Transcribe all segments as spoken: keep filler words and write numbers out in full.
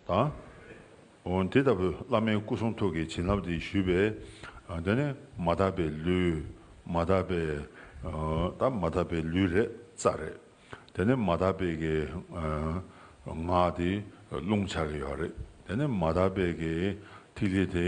དང་། འོ་དེ་ལྟ་བུའི་བླ་མའི་སྐུ་གསུང་ཐུགས་ཀྱི་བྱིན་རླབས་དེ་ཞུས་པས། ཨ་དེ་ནས་མ་དག་པའི་ལུས། མ་དག་པའི་ཨ་ད་མ་དག་པའི་ལུས་རེད། རྩ་རེད། དེ་ནས་མ་དག་པའི་གི་ཨ་ངག་དེ་རླུང་ཆགས་ཀྱི་ཡོད་རེད། དེ་ནས་མ་དག་པའི་གི་ཐིག་ལེ་དེ་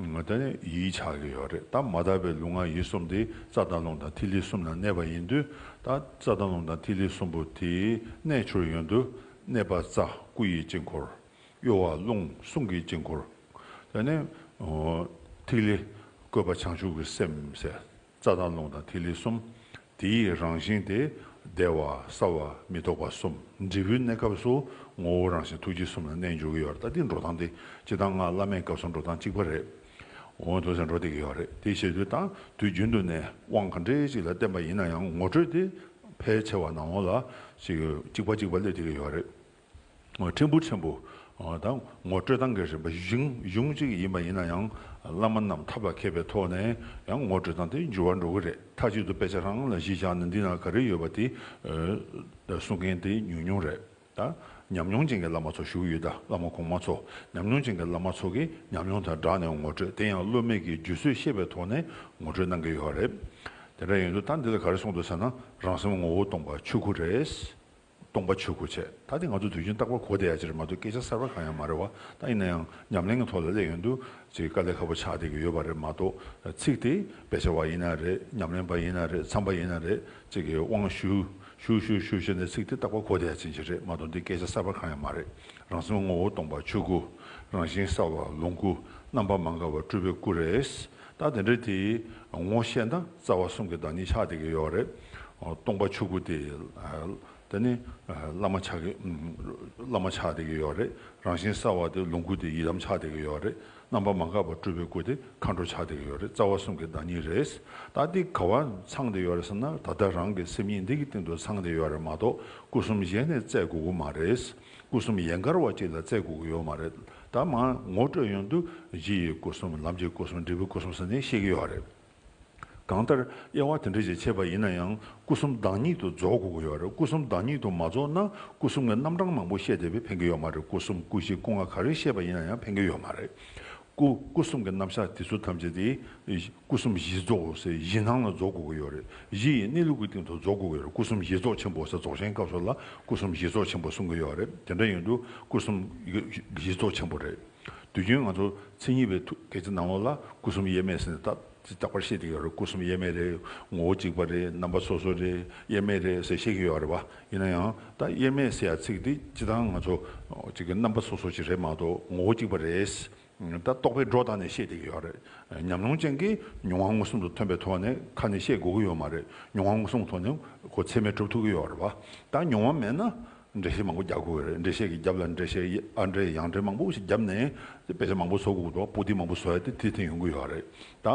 ཨ་དེ་ནས་ཡིད་ཆགས་ཀྱི་ཡོད་རེད། ད་མ་དག་པའི་ལུས་ངག་ཡིད་གསུམ་དེ་རྩ་དང་རླུང་དང་ཐིག་ལེ་གསུམ་ལ་གནས་པ་ཡིན་དུས། ད་རྩ་དང་རླུང་དང་ཐིག་ལེ་གསུམ་པོ་དེའི་གནས་གྱུར་ཡོང་དུས། གནས་པ་རྩ་སྐུ་ཡི་དཀྱིལ་འཁོར། གཡོ་བ་རླུང་གསུང་གི་དཀྱིལ་འཁོར། དེ་ནས་ཨོ་ཐིག་ལེ་བཀོད་པ་བྱང་ཆུབ་ཀྱི་སེམས་ཟེར། རྩ་དང་རླུང་དང་ཐིག་ལེ་གསུམ། དེའི་རང་བཞིན་དེ་བདེ་བ་གསལ་བ་མི་རྟོག་པ་གསུམ། འབྲས་བུའི་གནས་སྐབས་སུ་ངོ་བོ་རང་བཞིན་ཐུགས་རྗེ་གསུམ་ལ་གནས་འགྱུར་གྱི་ཡོད་རེད། ད་འདི་འགྲོ་སྟངས་དེ་སྤྱིར་བཏང་ང་བླ་མའི་སྐབས་སུ་འགྲོ་སྟངས་གཅིག་པ་རེད། འོ་འདུག་སེ་འགྲོ་བསྡད་ཀྱི་ཡོད་རེད། དེ་བྱེད་དུས་ད་དུས་རྒྱུན་དུ་ནས་དབང་ག་འདྲའི་ཅིག་ལ་བརྟེན་པ་ཡིན་ན་ཡང་ངོ་སྤྲོད་དེ་ཕལ་ཆེ་བ་ནང་ལོགས་ལ་ཅིག་གཅིག་པ་གཅིག་པ་སླེབས་བསྡད་ཀྱི་ཡོད་རེད། ཕྲན་བུ་ཕྲན་བུ། ད་ངོ་སྤྲོད་སྟངས་ཀྱི་རིམ་པ་གཞུང་གཞུང་གཅིག་ཡིན་པ་ཡིན་ན་ཡང་། བླ་མ་རྣམས་ཐབས་ལ་མཁས་པའི་ཐོག་ནས་ཡང་ངོ་སྤྲོད་སྟངས་དེ་འགྱུར་བ་འགྲོ་གི་རེད། མཐའ་གཅིག་ཏུ་དཔེ་ཆ་རང་ལ་གཞི་བཞག་ནས་འདི་ན་ག་རེ་ཡོད་པ་དེ་གསུང་མཁན་དེ་ཉུང་ཉུང་རེད། ད་ཉམས་མྱོང་ཅན་གྱི་བླ་མ་ཚོ་བཞུགས་ཡོད། ད་བླ་མ་གོང་མ་ཚོ། ཉམས་མྱོང་ཅན་གྱི་བླ་མ་ཚོ་གིས་ཉམས་མྱོང་དང་སྦྲགས་ནས་ངོ་སྤྲོད། དེ་ཡང་སློབ་མའི་གི་རྒྱུད་ཚོད་ཤེས་པའི་ཐོག་ནས་ངོ་སྤྲོད་གནང་གི་ཡོད་རེད། དེ་འདྲ་ཡིན་དུས་ད་འདི་ལ་ག་རེ་གསུངས་འདུག་ཟེར་ན། རང་སེམས་ངོ་བོ་སྟོང་པ་ཆོས་སྐུ་རེད། སྟོང་པ་ཆོས་སྐུ་བྱས། ད་དེ་ང་ཚོ་དུས་རྒྱུན་རྟག་པར་གོ་བསྡད་ཡ་ཅིག་རེད་མ་གཏོགས་སྐད་ཆ་གསར་པ་གང་ཡང་མ་རེད་བ། ད་ཡིན་ན་ཡང་ཉམས་ལེན་གྱི་ཐོག་ལ་སླེབས་ཡོང་དུས་ཅིག་དཀའ་ལས་ཁག་པོ་ཆགས་བསྡད་ཀྱི་ཡོད་པ་རེད་མ་གཏོགས། ཚིག་དེ་དཔེ་ཆ་བ་ཡིན་ན་རེད། ཉམས་ལེན་པ་ཡིན་ན་རེད། འཚམས་པ་ཡིན་ན་རེད། ཅིག་གི་དབང་ཞུ་ཞུ་ཞུ་ཞུ་བྱས་ནས་ཚིག་དེ་རྟག་པར་གོ་བསྡད་ཡ་ཅིག་རེད་མ་གཏོགས། འདི་སྐད་ཆ་གསར་པ་གང་ཡང་མ་རེད། རང་སེམས་ངོ་བོ་སྟོང་པ་ཆོས་སྐུ། རང་བཞིན་གསལ་བ་ལོངས་སྐུ། རྣམ་པ་མ་འགགས་པ་སྤྲུལ་པའི་སྐུ་རེད། ད་དེ་འདྲ་དེ་ངོ་ཤེས་ན་རྩ་བ་གསུམ་གྱི་བདག་ཉིད་ཆགས་བསྡད་ཀྱི་ཡོད་རེད། སྟོང་པ་ཆོས་སྐུ་དེ། དེ་ནི་བླ་མ་ཆགས་ཀྱི། བླ་མ་ཆགས་བསྡད་ཀྱི་ཡོད་རེད། རང་བཞིན་གསལ་བ་དེ་ལོངས་སྐུ་དེ་ཡི་དམ་ཆགས་བསྡད་ཀྱི་ཡོད་རེད། རྣམ་པ་མ་འགགས་པ་སྤྲུལ་པའི་སྐུ་དེ་མཁའ་འགྲོ་ཆགས་བསྡད་ཀྱི་ཡོད་རེད། རྩ་བ་གསུམ་གྱི་བདག་ཉིད་རེད། ད་འདི་ག་བ་ཚང་བསྡད་ཡོད་རེད་ཟེར་ན། ད་ལྟ་རང་གི་སེམས་ཉིད་འདི་གི་སྟེང་དུ་ཚང་བསྡད་ཡོད་རེད་མ་གཏོགས། སྐུ་གསུམ་གཞན་ནས་བཙལ་དགོས་ཀྱི་མ་རེད། སྐུ་གསུམ་ཡན་གར་བ་གཅིག་ལ་བཙལ་དགོས་ཀྱི་ཡོད་མ་རེད། ད་མར་ངོ་སྤྲོད་ཡོང་དུས་གཞི་ཡི་སྐུ་གསུམ། ལམ་གྱི་སྐུ་གསུམ། འབྲས་བུའི་སྐུ་གསུམ་ཟེར་ནས་བཤད་ཀྱི་ཡོད་རེད། གང་ལྟར་དབྱེ་བ་དེ་འདྲ་ཞིག་ཕྱེ་བ་ཡིན་ན་ཡང་། སྐུ་གསུམ་བདག་ཉིད་དུ་རྫོགས་དགོས་ཀྱི་ཡོད་རེད། སྐུ་གསུམ་བདག་ཉིད་དུ་མ་རྫོགས་ན། སྐུ་གསུམ་གྱི་རྣམ་གྲངས་མང་པོ་བཤད་བསྡད་པས་ཕན་གྱི་ཡོད་མ་རེད། སྐུ་གསུམ་སྐུ་བཞི་སྐུ་ལྔ་ག་རེ་བཤད་པ་ཡིན་ན་ཡང་ཕན་གྱི་ཡོད་མ་རེད། སྐུ་སྐུ་གསུམ་གྱི་རྣམ་གཞག་དེ་ཚོ་ཐམས་ཅད་དེ་སྐུ་གསུམ་གཞི་རྫོགས་ཟེར། གཞི་སྣང་ལ་རྫོགས་དགོས་ཀྱི་ཡོད་རེད། གཞི་ཡི་གནས་ལུགས་ཀྱི་སྟེང་དུ་རྫོགས་དགོས་ཀྱི་ཡོད་རེད། སྐུ་གསུམ་གཞི་རྫོགས་ཆེན་པོ་ཟེར། རྫོགས་ཆེན་སྐབས་སུ་ལ་སྐུ་གསུམ་གཞི་རྫོགས་ཆེན་པོ་གསུང་གི་ཡོད་རེད། དེ་འདྲ་ཡིན་དུས་སྐུ་གསུམ་གཞི་རྫོགས་ཆེན་པོ་རེད། དུས་རྒྱུན་ང་ཚོ་མཚན་ཉིད་པའི་ཐུགས་སྐད་ཆ་ནང་ལོགས་ལ་སྐུ་གསུམ་དབྱེར་མེད་ཟེར་ནས་ད་རྟག་པར་བཤད་བསྡད་ཀྱི་ཡོད་རེད། སྐུ་གསུམ་དབྱེར་མེད་རེད། ངོ་བོ་གཅིག་པ་རེད། རྣམ་པ་སོ་སོ་རེད། དབྱེར་མེད་རེད་ཟེར་བཤད་ཀྱི་ཡོད་རེད་བ། ཡིན་ན་ཡང་ད་དབྱེར་མེད་ཟེར་ཡ་ཚིག་འདི་སྤྱིར་བཏང་ང་ཚོ་གཅིག་གི་རྣམ་པ་སོ་སོ་ཅིག་རེད་མ་གཏོགས་ངོ་བོ་གཅིག་པ་རེད། ད་རྟོག་པས་སྒྲོ་བཏགས་ནས་བཤད་བསྡད་ཀྱི་ཡོད་རེད། ཉམས་མྱོང་ཅན་གྱིས་མྱོང་བ་མངོན་སུམ་དུ་ཐོན་པའི་ཐོག་ནས་ཁ་ནས་བཤད་དགོས་ཀྱི་ཡོད་མ་རེད། མྱོང་བ་མངོན་སུམ་ཐོག་ནས་ཁོ་ཚད་མས་གྲུབ་ཐུབ་ཀྱི་ཡོད་རེད་བ། ད་མྱོང་བ་མེད་ན། འགྲེལ་བཤད་མང་པོ་རྒྱག་དགོས་རེད། འགྲེལ་བཤད་ཀྱི་རྒྱབ་ལ་འགྲེལ་བཤད་ཨ་འགྲེལ་ཡང་འགྲེལ་མང་པོ་ཞིག་བརྒྱབ་ནས་དཔེ་ཆ་མང་པོ་བཟོ་དགོས་འདུག་པོ་ཏི་མང་པོ་བཟོ་ཡ་དེ་དེ་དེ་ཡོང་གི་ཡོད་རེད། ད་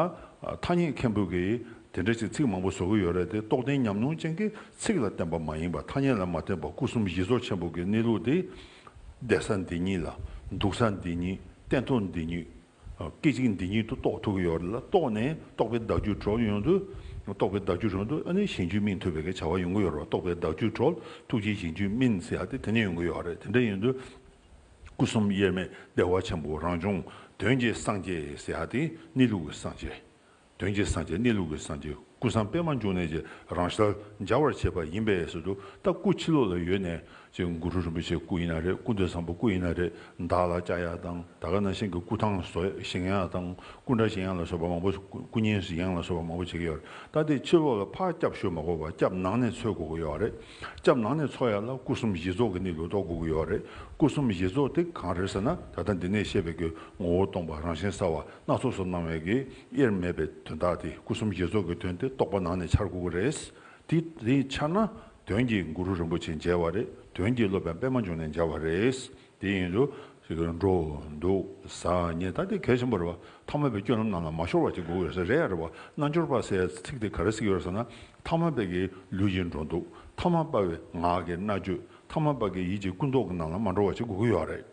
ཐ་སྙད་མཁན་པོ་གིས་དེ་འདྲ་ཞིག་ཚིག་མང་པོ་བཟོ་གི་ཡོད་རེད་དེ། རྟོགས་ལྡན་ཉམས་མྱོང་ཅན་གྱིས་ཚིག་ལ་བརྟེན་པ་མ་ཡིན་པ། ཐ་སྙད་ལ་མ་བརྟེན་པ། སྐུ་གསུམ་གཞི་རྫོགས་ཆེན་པོ་གི་གནས་ལུགས་དེ། བསྡད་ས་འདི་ཉིད་ལ། འདུག་ས་འདི་ཉིད། སྟན་ཐོག་འདི་ཉིད། སྐད་ཅིག་འདི་ཉིད་དུ་རྟོགས་ཐུབ་ཀྱི་ཡོད་རེད་ལ། རྟོགས་ནས་རྟོགས་པའི་བདག་རྒྱུད་གྲོལ་ཡོང་དུས། རྟོགས་པའི་བདག་རྒྱུད་གྲོལ་དུས་ཨ་ནི་གཞན་རྒྱུད་སྨིན་ཐུབ་པའི་གི་བྱ་བ་ཡོང་གི་ཡོད་རེད་བ། རྟོགས་པའི་བདག་རྒྱུད་གྲོལ། ཐུགས་རྗེའི་གཞན་རྒྱུད་སྨིན་ཟེར་ཡ་དེ་དེ་ནས་ཡོང་གི་ཡོད་རེད། དེ་འདྲ་ཡིན་དུས་སྐུ་གསུམ་དབྱེར་མེད་བདེ་བ་ཆེན་པོ་རང་བྱུང་དོན་གྱི་སངས་རྒྱས་ཟེར་ཡ་དེ་གནས་ལུགས་ཀྱི་སངས་རྒྱས། དོན་གྱི་སངས་རྒྱས། གནས་ལུགས་ཀྱི་སངས་རྒྱས། སྐུ་གསུམ་པདྨ་འབྱུང་གནས་ཀྱི་རང་ཞལ་མཇལ་བར་བྱེད་པ་ཡིན་པས་ཟེར་དུས། ད་སྐུ་ཕྱི་ལོགས་ལ་ཡོད་ནས་ཅིག་གུ་རུ་རིན་པོ་ཆེའི་སྐུ་ཡིན་ན་རེད། ཀུན་ཏུ་བཟང་པོའི་སྐུ་ཡིན་ན་རེད། བདག་ལ་བཅའ་ཡ་དང་། ད་ག་ནང་བཞིན་གྱི་སྐུ་ཐང་བཞེངས་ཡ་དང་། སྐུ་འདྲ་བཞེངས་ཡ་ལ་སོགས་པ་མང་པོ། སྐུ་བརྙན་བཞེངས་ཡ་ལ་སོགས་པ་མང་པོ་བྱེད་ཀྱི་ཡོད་རེད། ད་དེ་ཕྱི་ལོགས་ལ་ཕར་སྐྱབས་ཞུ་མ་དགོས་པར་སྐྱབས་ནང་ནས་འཚོལ་དགོས་ཀྱི་ཡོད་རེད། སྐྱབས་ནང་ནས་འཚོལ་ཡ་ལ་སྐུ་གསུམ་གཞི་རྫོགས་ཀྱི་གནས་ལུགས་རྟོགས་དགོས་ཀྱི་ཡོད་རེད། སྐུ་གསུམ་གཞི་རྫོགས་དེ་གང་རེད་ཟེར་ན། ད་ལྟ་འདི་ནས་བཤད་པའི་གི་ངོ་བོ་སྟོང་པ། རང་བཞིན་གསལ་བ། སྣ་ཚོགས་སུ་སྣང་བའི་གི་དབྱེར་མེད་པའི་དོན་དག་དེ། སྐུ་གསུམ་གཞི་རྫོགས་ཀྱི་དོན་དེ་རྟོགས་པ་ནང་ནས་འཆར་དགོས་ཀྱི་རེད། དེ་དེ་འཆར་ན་དོན་གྱིས་གུ་རུ་རིན་པོ་ཆེ་མཇལ་བ་རེད། དོན་གྱིས་སློབ་དཔོན་པདྨ་འབྱུང་གནས་མཇལ་བ་རེད། དེ་ཡིན་དུས་འགྲོ་འདུག་ཟ་ཉལ། ད་དེ་གལ་ཆེན་པོ་རེད་བ། ཐ་མལ་པའི་སྤྱོད་ལམ་ནང་ལ་མ་ཤོར་བ་ཅིག་དགོས་ཀྱི་རེད་ཟེར། རེད་ཡ་རེད་བ། རྣལ་འབྱོར་པ་ཟེར་ཡ་ཚིག་དེ་ག་རེ་ཟེར་གྱི་ཡོད་རེད་ཟེར་ན། ཐ་མལ་པའི་གི་ལུས་ཀྱི་འགྲོ་འདུག་ཐ་མལ་པ་བའི་ངག་གི་སྨྲ་བརྗོད། ཐ་མལ་པ་གི་ཡིད་ཀྱི་ཀུན་རྟོག་གི་ནང་ལ་མ་འགྲོ་བ་ཅིག་དགོས་ཀྱི་ཡོད་རེད།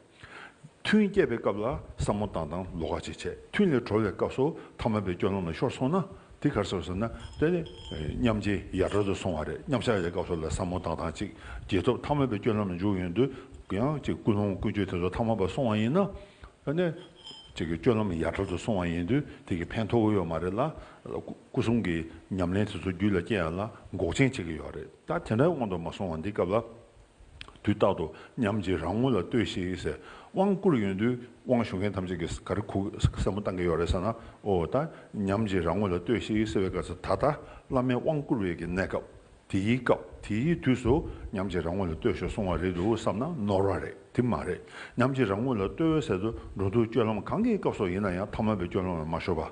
ཐུན་བསྐྱེད་པའི་སྐབས་ལ་བསམ་བློ་བཏང་སྟངས་ལོགས་ཀ་ཅིག་བྱས། ཐུན་ལས་གྲོལ་བའི་སྐབས་སུ་ཐ་མལ་པའི་སྤྱོད་ལམ་ལ་ཤོར་སོང་ན། དེ་ག་རེ་ཟེར་ཟེར་ན། དེ་ནི་མཉམ་རྗེས་ཡར་འགྲོ་དུ་སོང་བ་རེད། མཉམ་བཞག་ཡའི་སྐབས་སུ་ལ་བསམ་བློ་བཏང་སྟངས་ཅིག་རྗེས་ཐོབ་ཐ་མལ་པའི་སྤྱོད་ལམ་ལ་འཇུག་ཡོང་དུས། ཡང་ཅིག་ཀུན་སློང་ཀུན་སྤྱོད་དེ་ཚོ་ཐ་མལ་པ་སོང་བ་ཡིན་ན། ཨ་ནི་ཅིག་གི་སྤྱོད་ལམ་ཡ་བྲལ་དུ་སོང་བ་ཡིན་དུས་དེ་གི་ཕན་ཐོགས་ཀྱི་ཡོད་མ་རེད་ལ། སྐུ་གསུམ་གྱི་ཉམས་ལེན་དེ་ཚོ་རྒྱུད་ལ་སྐྱེ་ཡ་ལ་འགོག་རྐྱེན་བྱེད་ཀྱི་ཡོད་རེད། ད་དེ་འདྲའི་དབང་དུ་མ་སོང་བ་འདི་སྐབས་ལ། དུས་རྟག་ཏུ་ཉམས་ཀྱིས་རང་ངོ་ལ་ལྟོས་ཤིག་ཟེར། དབང་བསྐུར་ཡོང་དུས་དབང་ཞུ་མཁན་ཐམས་ཅད་ཀྱིས་ག་རེ་གུ་སེམས་པ་བཏང་གི་ཡོད་རེད་ཟེར་ན། ཨོ་ད་ཉམས་ཀྱིས་རང་ངོ་ལ་ལྟོས་ཤིག་ཟེར་བའི་སྐབས་སུ་ད་ལྟ་བླ་མས་དབང་བསྐུར་བའི་གི་གནས་སྐབས། དེའི་སྐབས་དེའི་དུས་སུ་ཉམས་ཀྱིས་རང་ངོ་ལ་ལྟོས་ཤིག་གསུང་བ་རེད་འདུག་བསམ་ན་ནོར་བ་རེད། དེ་མ་རེད། ཉམས་ཀྱིས་རང་ངོ་ལ་ལྟོས་ཟེར་དུས་འགྲོ་འདུག་སྤྱོད་ལམ་གང་གི་སྐབས་སུ་ཡིན་ན་ཡང་ཐ་མལ་པའི་སྤྱོད་ལམ་ལ་མ་ཤོར་བ།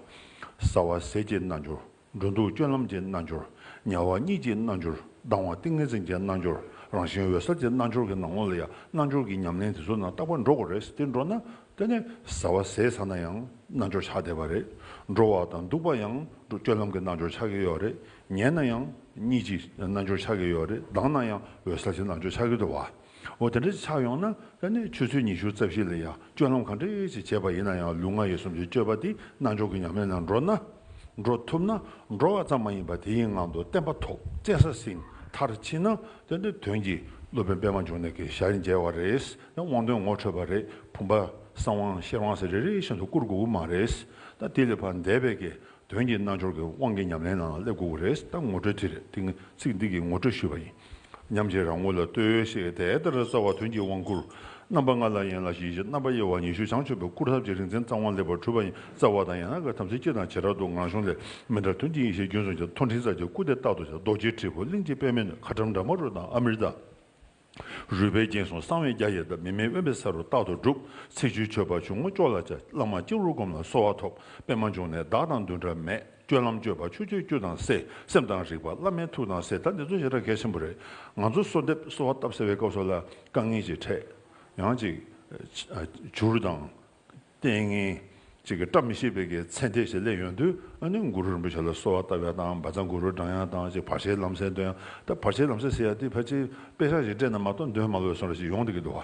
ཟ་བ་ཟས་ཀྱི་རྣལ་འབྱོར། འགྲོ་འདུག་སྤྱོད་ལམ་གྱི་རྣལ་འབྱོར། ཉལ་བ་གཉིད་ཀྱི་རྣལ་འབྱོར། ལྡང་བ་ཏིང་ངེ་འཛིན་གྱི་རྣལ་འབྱོར། རང་བཞིན་འོད་གསལ་གྱི་རྣལ་འབྱོར་གྱི་ནང་ལོགས་ལ་ཡང་རྣལ་འབྱོར་གྱི་ཉམས་ལེན་དེ་ཚོ་ནང་རྟག་པར་འགྲོ་དགོས་རེད། དེ་འགྲོ་ན་དེ་ནས་ཟ་བ་ཟས་ཟ་ན་ཡང་རྣལ་འབྱོར་ཆགས་བསྡད་པ་རེད། འགྲོ་བ་དང་འདུག་པ་ཡང་སྤྱོད་ལམ་གྱི་རྣལ་འབྱོར་ཆགས་ཀྱི་ཡོད་རེད། ཉལ་ན་ཡང་གཉིད་ཀྱི་རྣལ་འབྱོར་ཆགས་ཀྱི་ཡོད་རེད། ལྡང་ན་ཡང་འོད་གསལ་གྱི་རྣལ་འབྱོར་ཆགས་ཀྱི་འདུག་བ། འོ་དེ་འདྲ་ཆགས་ཡོང་ན་ད་ནི་ཆུ་ཚོད་ཉི་ཤུ་རྩ་བཞི་ལ་ཡང་སྤྱོད་ལམ་ག་འདྲ་ཞིག་བྱས་པ་ཡིན་ན་ཡང་ལུས་ངག་ཡིད་གསུམ་གྱི་སྤྱོད་པ་དེ་རྣལ་འབྱོར་གྱི་ཉམས་ལེན་ནང་འགྲོ་ན། འགྲོ་ཐུབ་ན་འགྲོ་བ་ཙམ་མ་ཡིན་པར་དེའི་ངང་དུ་བརྟན་པ་ཐོབ། བཙན་ས་ཟིན། མཐར་ཕྱིན་ན་དེ་འདྲ་དོན་གྱི་སློབ་དཔོན་པད་མ་འབྱུང་གནས་ཀྱི་ཞལ་མཇལ་བ་རེད། དབང་དོན་ངོ་འཕྲོད་པ་རེད། བུམ་པ་གསང་དབང་ཤེར་དབང་ཟེར་རེ་རེ་བཞིན་དུ་བསྐུར་དགོས་ཀྱི་མ་རེད། ད་དེ་ལས་ཕར་འདས་པའི་གི་དོན་གྱི་རྣལ་འབྱོར་གྱི་དབང་གི་ཉམས་ལེན་ནང་སླེབས་དགོས་ཀྱི་རེད། ད་ངོ་སྤྲོད་དེ་རེད། དེ་ཚིག་འདི་གི་ངོ་སྤྲོད་ཞུས་པ་ཡིན། ཉམས་ཀྱིས་རང་ངོ་ལ་ལྟོས་ཤིག་དེ་ལྟར་རྩ་བ་དོན་གྱི་དབང་བསྐུར། རྣམ་པ་ལྔ་ལ་ཡན་ལག་བཞི་བཞི། རྣམ་པ་དབྱེ་བ་ཉི་ཤུ་བྱང་ཆུབ་པའི་སྐུར་ཐབས་ཀྱི་རིག་འཛིན་རྩ་དབང་ལེགས་པར་གྲུབ་པ་ཡི་རྩ་བ་དང་ཡན་ལག་གི་དམ་ཚིག་སྤྱི་དང་བྱེ་བྲག་ཏུ་ངང་གཞུང་ལས། མི་འབྲལ་དོན་གྱི་ཡེ་ཤེས་རྒྱུན་བཟུང་ཀྱང་། མཐོ་འབྲིང་རྩ་གཅིག་སྐུ་དེ་རྟག་ཏུ་བྱ། རྡོ་རྗེ་དྲིལ་བུ་གླིང་རྗེ་པདྨའི་སྣོད། ཁ་ཊྭཱཾ་བྲཧྨ་རུ་དང་ཨ་མྲྀ་ཏ། རུས་པའི་རྒྱན་གསུམ་གསང་བའི་རྒྱ་ཡིས་གདབ། མི་མེད་དབེན་པའི་ས་རུ་རྟག་ཏུ་སྒྲུབ། ཚེ་བཅུད་མཆོད་པ་ཆུ་བོ་སྐྱོགས་ལ་བཅའ། བླ་མ་སྤྱི་བོར་བསྒོམས་ལ་གསོལ་བ་ཐོབ། པདྨ་འབྱུང་གནས་བདག་དང་འདུན་གྲལ་མེད། སྤྱོད་ལམ་སྤྱོད་པ་ཆོས་སྤྱོད་བཅུ་དང་བསྲེ། སེམས་དང་རིག་པ་བླ་མའི་ཐུགས་དང་བསྲེ། ད་འདི་ཚོ་ཞེ་དྲག་གལ་ཆེན་པོ་རེད། ང་ཚོ་གསོལ་འདེབས་གསོལ་བ་བཏབ་ཟེར་བའི་སྐབས་སུ་ལ་དཀའ་ངལ་ཅིག་འཕྲད། ཡང་ཅིག་བྱུར་དང་། ལྟས་ངན་ཅིག་གི་བཀྲ་མི་ཤིས་པའི་གི་མཚན་ལྟས་ཤིག་སླེབས་ཡོང་དུས། ཨ་ནི་གུ་རུ་རིན་པོ་ཆེ་ལ་གསོལ་བ་བཏབ་ཡ་དང་། བཛྲ་གུ་རུ་བགྲང་ཡ་དང་། ཅིག་བར་ཆད་ལམ་སེལ་འདོན་ཡ། ད་བར་ཆད་ལམ་སེལ་ཟེར་ཡ་དེ་ཕལ་ཆེར་དཔེ་ཆ་ཞིག་སྤྲད་ན་མ་གཏོགས་འདོན་མ་ལོས་སོང་ར་ཞིག་ཡོང་བསྡད་ཀྱི་འདུག་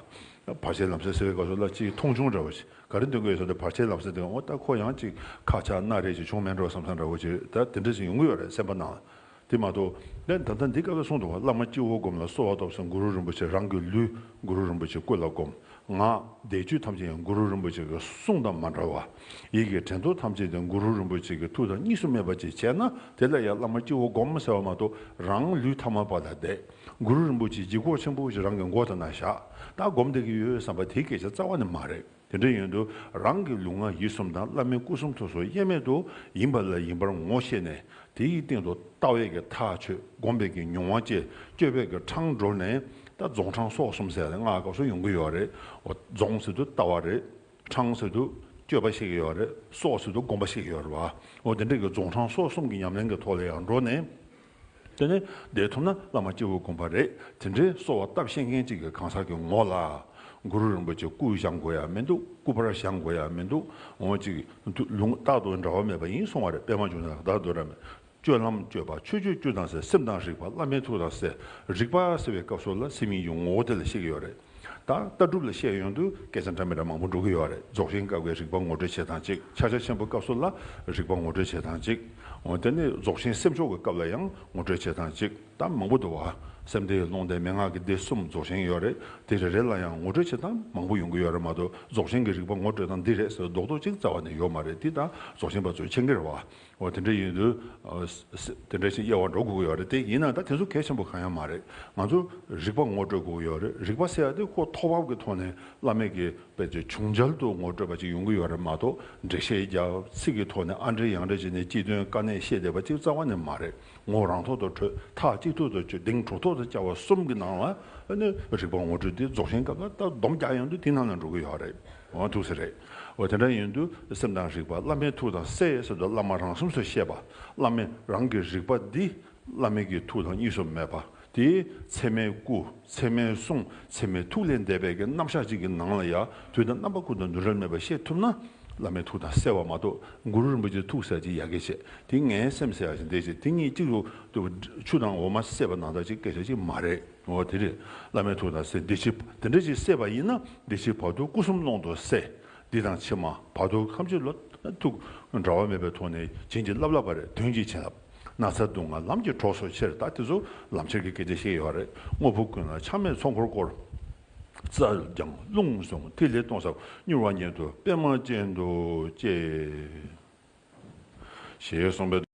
བ། བར་ཆད་ལམ་སེལ་ཟེར་བའི་སྐབས་སུ་ལ་ཅིག་མཐོང་ཆུང་འདྲ་བོ་ཞིག་ག་རེ་འདོན་གྱི་ཡོད་ཟེར་ན། བར་ཆད་ལམ་སེལ་དེ་འོ་ད་ཁོ་ཡང་ཅིག་ཁག་ཆགས་སྣ་རལ་ཅིག་བྱུང་མེད་འགྲོ་བསམ་བསམ་འདྲ་བོ་ཅིག་ད་དེ་འདྲ་ཞིག་ཡོང་གི་ཡོད་རེད། སེམས་པ་ནང་ལ། དེ་མ་གཏོགས་ལན་ད་ལྟ་འདི་སྐབས་ལ་གསུངས་འདུག་བ། བླ་མ་སྤྱི་བོར་བསྒོམས་ལ་གསོལ་བ་ཐོབ་ཟེར། གུ་རུ་རིན་པོ་ཆེ་རང་གི་ལུས་གུ་རུ་རིན་པོ་ཆེ་སྐུ་ལ་བསྒོམ། ངག་བཟླས་བརྗོད་ཐམས་ཅད་ཡང་གུ་རུ་རིན་པོ་ཆེ་གི་གསུང་དང་མ་འདྲ་བ། ཡིད་ཀྱི་དྲན་རྟོག་ཐམས་ཅད་ཀྱང་གུ་རུ་རིན་པོ་ཆེ་གི་ཐུགས་དང་གཉིས་སུ་མེད་པ་ཅིག་བྱས་ན། དེ་ལ་ཡང་བླ་མ་སྤྱི་བོར་བསྒོམ་ཟེར་བ་མ་གཏོགས་རང་ལུས་ཐ་མལ་པ་ལ་བསྡད། གུ་རུ་རིན་པོ་ཆེ་ལྗིད་ཁོག་ཆེན་པོ་ཞིག་རང་གི་མགོ་དང་ན་བཞག་ད་བསྒོམ་བསྡད་ཀྱི་ཡོད་བསམ་པ་དེའི་སྐད་ཆ་རྩ་བ་ནས་མ་རེད། དེ་འདྲ་ཡིན་དུས་རང་གི་ལུས་ངག་ཡིད་གསུམ་དང་བླ་མའི་སྐུ་གསུང་ཐུགས་སུ་དབྱེར་མེད་དུ་ཡིན་པ་ལ་ཡིན་པར་ངོ་ཤེས་ནས། དེའི་སྟེང་དུ་ལྟ་བའི་གི་ཐག་ཆོད། སྒོམ་པའི་གི་མྱོང་བ་སྐྱེ། སྤྱོད་པའི་གི་འཕྲང་བསྒྲོལ་ནས། ད་རྫོགས་འཕྲང་སོགས་གསུམ་ཟེར་ཡ་དེ་སྔགས་སྐབས་སུ་ཡོང་གི་ཡོད་རེད། འོ་རྫོགས་ཟེར་དུས་ལྟ་བ་རེད། འཕྲང་ཟེར་དུས་སྤྱོད་པ་ཤེས་ཀྱི་ཡོད་རེད། སོགས་ཟེར་དུས་སྒོམ་པ་ཤེས་ཀྱི་ཡོད་རེད་བ། འོ་དེ་འདྲ་གི་རྫོགས་འཕྲང་སོགས་གསུམ་གྱི་ཉམས་ལེན་གྱི་ཐོག་ལ་ཡང་འགྲོ་ནས། དེ་ནས་བསྡད་ཐུབ་ན་བླ་མ་སྤྱི་བོར་བསྒོམ་པ་རེད། དེ་འདྲའི་གསོལ་བ་བཏབ་ཤེས་མཁན་ཅིག་གི་གང་ཟག་གི་ངོ་ལ། གུ་རུ་རིན་པོ་ཆེ་སྐུ་བཞེངས་དགོས་ཡ་མི་འདུག་སྐུ་པར་བཞེངས་དགོས་ཡ་མི་འདུག་འོ་ཅིག་ལུང་རྟག་ཏུ་འབྲལ་བ་མེད་པ་ཡིན་གསུང་བ་རེད། པད་མ་འབྱུང་གནས་ལ་བདག་འདུན་གྲལ་མེད། སྤྱོད་ལམ་སྤྱོད་པ་ཆོས་སྤྱོད་བཅུ་དང་བསྲེ། སེམས་དང་རིག་པ་བླ་མའི་ཐུགས་དང་བསྲེ། རིག་པ་ཟེར་བའི་སྐབས་སུ་ལ་སེམས་ཉིད་ཀྱི་ངོ་བོ་དེ་ལ་བཤད་ཀྱི་ཡོད་རེད། ད་ལྟ་གྲུབ་ལ་བཤད་ཡོང་དུས་སྐད་ཆ་འདྲ་མི་འདྲ་མང་པོ་འགྲོ་གི་ཡོད་རེད། རྫོགས་ཆེན་སྐབས་ཀྱི་རིག་པ་ངོ་སྤྲོད་བྱེད་སྟངས་གཅིག་ཕྱག་རྒྱ་ཆེན་པོའི་སྐབས་སུ་ལ་རིག་པ་ངོ་སྤྲོད་བྱེད་སྟངས་གཅིག་འོ་དེ་ནས་རྫོགས་ཆེན་སེམས་ཕྱོགས་ཀྱི་སྐབས་ལ་ཡང་ངོ་སྤྲོད་བྱེད་སྟངས་གཅིག་ད་མང་པོ་འདུག་བ། སེམས་སྡེ་ཀློང་སྡེ་མན་ངག་གི་སྡེ་གསུམ་རྫོགས་ཆེན་ཡོད་རེད། དེ་རེ་རེ་ལ་ཡང་ངོ་སྤྲོད་བྱེད་སྟངས་མང་པོ་ཡོང་གི་ཡོད་རེད་མ་གཏོགས། རྫོགས་ཆེན་གྱི་རིག་པ་ངོ་སྤྲོད་སྟངས་འདི་རེད་ཟེར་རྡོག་རྡོག་གཅིག་རྩ་བ་ནས་ཡོད་མ་རེད། འདི་ད་རྫོགས་ཆེན་པ་ཚོས་མཁྱེན་གྱི་རེད་བ། འོ་དེ་འདྲ་ཡིན་དུས། ཨ་ས་ས་དེ་འདྲ་ཞིག་དབྱེ་བ་འགྲོ་དགོས་ཀྱི་ཡོད་རེད། དེ་ཡིན་ན་ད་དེ་ཚོ་གལ་ཆེན་པོ་གང་ཡང་མ་རེད། ང་ཚོ་རིག་པ་ངོ་སྤྲོད་དགོས་ཀྱི་ཡོད་རེད། རིག་པ་ཟེར་ཡ་དེ་ཁོ་ཐོག་བབས་ཀྱི་ཐོག་ནས་བླ་མས་ཀྱི་དཔེ་ཆ་བྱུང་རྒྱལ་དུ་ངོ་སྤྲོད་པ་ཅིག་ཡོང་གི་ཡོད་རེད་མ་གཏོགས། འགྲེལ་བཤད་རྒྱབ། ཚིག་གི་ཐོག་ནས་ཨ་འདྲ་ཡང་འདྲ་བྱས་ནས་སྤྱི་དོན་དཀའ་གནད་བཤད་བསྡད་པ་ཅིག་རྩ་བ་ནས་མ་རེད། ངོ་རང་ཐོག་ཏུ་འཕྲོད། ཐག་གཅིག་ཐོག་ཏུ་ཆོད། གདེང་དྲུག་ཐོག་ཏུ་བཅའ་བ་གསུམ་གྱི་ནང་ལ་ཨ་ནི་རིག་པ་ངོ་སྤྲོད་དེ་རྫོགས་ཆེན་སྐབས་ལ་ད་སྡོམ་རྒྱག་ཡོང་དུས་དེ་ནང་ལ་འགྲོ་གི་ཡོད་རེད། འོ་ཐུགས་སྲས་རེད། འོ་དེ་འདྲ་ཡིན་དུས་སེམས་དང་རིག་པ་བླ་མའི་ཐུགས་དང་བསྲེ་ཟེར་དུས་བླ་མ་རང་གསུམ་སུ་བཤད་པ། བླ་མས་རང་གི་རིག་པ་འདི་བླ་མའི་གི་ཐུགས་དང་གཉིས་སུ་མེད་པ། དེའི་ཚད་མའི་སྐུ། ཚད་མའི་གསུང་། ཚད་མའི་ཐུགས་ལས་འདས་པའི་གི་རྣམ་གཞག་ཅིག་གི་ནང་ལ་ཡང་དུས་དང་རྣམ་པ་ཀུན་ཏུ་འདུ་འབྲལ་མེད་པར་བཤད་ཐུབ་ན། བླ་མའི་ཐུགས་དང་བསྲེ་བ་མ་གཏོགས་གུ་རུ་རིན་པོ་ཆེའི་ཐུགས་ཟེར་ཅིག་ཡ་གི་བྱེད། དེ་ངའི་སེམས་ཟེར་ཡ་ཞིག་འདི་བྱེད། དེ་གཉིས་གཅིག་ཏུ་ཆུ་དང་འོ་མ་བསྲེས་པ་ནང་ལྟར་ཅིག་སྐད་ཆ་ཅིག་མ་རེད། འོ་དེ་རེད། བླ་མའི་ཐུགས་དང་བསྲེ། འདི་ཕྱི་དེ་འདྲ་ཅིག་བསྲེས་པ་ཡིན་ན་འདི་ཕྱི་བར་དུ་སྐུ་གསུམ་ཀློང་དུ་བསྲེ། འདི་དང་ཕྱི་མ་བར་དུ་ཐམས་ཅད་ལ་ཐུགས་འབྲལ་བ་མེད་པའི་ཐོག་ནས་བྱིན་གྱིས་བརླབས་བརླབས་པ་རེད། དོན་གྱི་བྱིན་རླབས། ན་ཚ་སྡུག་བསྔལ་ལམ་གྱི་གྲོགས་སུ་ཁྱེར། ད་དེ་ཚོ་ལམ་ཁྱེར་གྱི་སྐད་ཆ་བཤད་ཡོད་རེད། དངོས་པོ་ཀུན་ལ་ཆགས་མེད་ཚོགས་འཁོར་བསྐོར། རྩྭ་ལ་རྒྱང་རླུང་བཟུང་ཐིག་ལེ་སྟོང་ཟབ། མྱུར་བ་ཉིད་དུ་པདྨ་ཅན་དུ་སྐྱེ། ཞེས་གསུངས་པའི།